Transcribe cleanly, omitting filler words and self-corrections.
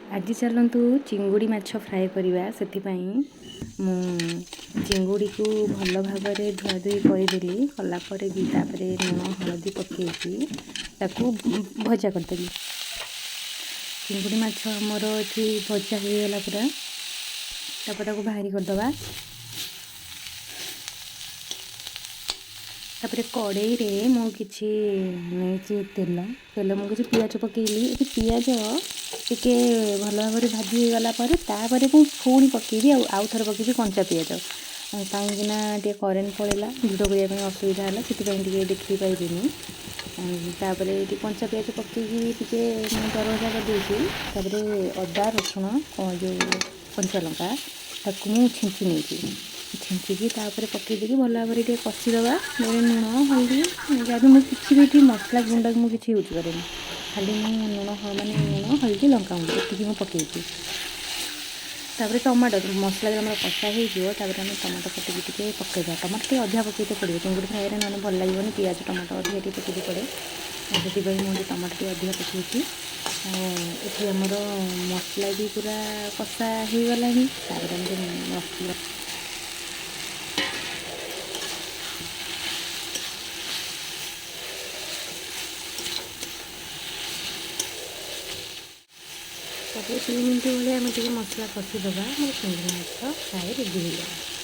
ଆଜି ଚାଲନ୍ତୁ ଚିଙ୍ଗୁଡ଼ି ମାଛ ଫ୍ରାଏ କରିବା। ସେଥିପାଇଁ ମୁଁ ଚିଙ୍ଗୁଡ଼ିକୁ ଭଲ ଭାବରେ ଧୁଆଧୁଇ କରିଦେଲି। କଲା ପରେ ବି ତାପରେ ଲୁଣ ହଳଦୀ ପକାଇକି ତାକୁ ଭଜା କରିଦେଲି। ଚିଙ୍ଗୁଡ଼ି ମାଛ ଆମର ଏଠି ଭଜା ହେଇଗଲା ପୁରା। ତାପରେ ତାକୁ ବାହାରି କରିଦେବା। ତାପରେ କଡ଼େଇରେ ମୁଁ କିଛି ନେଇଛି ତେଲ। ମୁଁ କିଛି ପିଆଜ ପକାଇଲି। ଏଠି ପିଆଜ ଟିକେ ଭଲ ଭାବରେ ଭାଜି ହେଇଗଲା ପରେ ତାପରେ ମୁଁ ପୁଣି ପକାଇବି, ଆଉ ଥରେ ପକାଇବି କଞ୍ଚା ପିଆଜ। କାହିଁକିନା ଟିକେ କରେଣ୍ଟ ପଳେଇଲା, ଭିଡ଼ିଓ କରିବା ପାଇଁ ଅସୁବିଧା ହେଲା, ସେଥିପାଇଁ ଟିକେ ଦେଖେଇ ପାଇଲିନି। ତାପରେ ଏଠି କଞ୍ଚା ପିଆଜ ପକାଇକି ଟିକେ ମୁଁ ଦରଭଜା କରିଦେଇଛି। ତାପରେ ଅଦା ରସୁଣ ଯେଉଁ କଞ୍ଚା ଲଙ୍କା ତାକୁ ମୁଁ ଛେଞ୍ଚି ନେଇଛି। ଛେଞ୍ଚିକି ତାପରେ ପକାଇ ଦେଇକି ଭଲ ଭାବରେ ଟିକେ କଷିଦେବା। ତାପରେ ଲୁଣ ହଳଦୀ ଯାହା ବି, ମୁଁ କିଛି ବି ଏଠି ମସଲା ଗୁଣ୍ଡ ମୁଁ କିଛି ୟୁଜ୍ କରେନି। ଖାଲି ମୁଁ ଲୁଣ ମାନେ ଲୁଣ ହଳଦୀ ଲଙ୍କାଗୁଣ୍ଡ ଏତିକି ମୁଁ ପକାଇଛି। ତାପରେ ଟମାଟୋ ମସଲା ଯେତେବେଳେ ଆମର କଷା ହେଇଯିବ, ତାପରେ ଆମେ ଟମାଟୋ କାଟିକି ଟିକେ ପକାଇଦେବା। ଟମାଟୋ ଟିକେ ଅଧିକା ପକାଇତେ ପଡ଼ିବ ଚିଙ୍ଗୁଡ଼ି ଫ୍ରାଏରେ, ନହେଲେ ଭଲ ଲାଗିବନି। ପିଆଜ ଟମାଟୋ ଅଧିକା ଟିକେ ପକାଇତେ ପଡ଼େ, ସେଥିପାଇଁ ମୁଁ ଟିକେ ଟମାଟୋ ଟିକେ ଅଧିକା ପକାଇଛି। ଆଉ ଏଠି ଆମର ମସଲା ବି ପୁରା କଷା ହେଇଗଲାଣି। ତାପରେ ଆମେ ମସଲା ତାପରେ 2 ମିନିଟ୍ ଭଳିଆ ଆମେ ଟିକେ ମସଲା କଷିଦେବା। ଆମର ଚିଙ୍ଗୁଡ଼ି ମାଛ ଫ୍ରାଏ ରେଡ଼ି ହେଇଗଲା।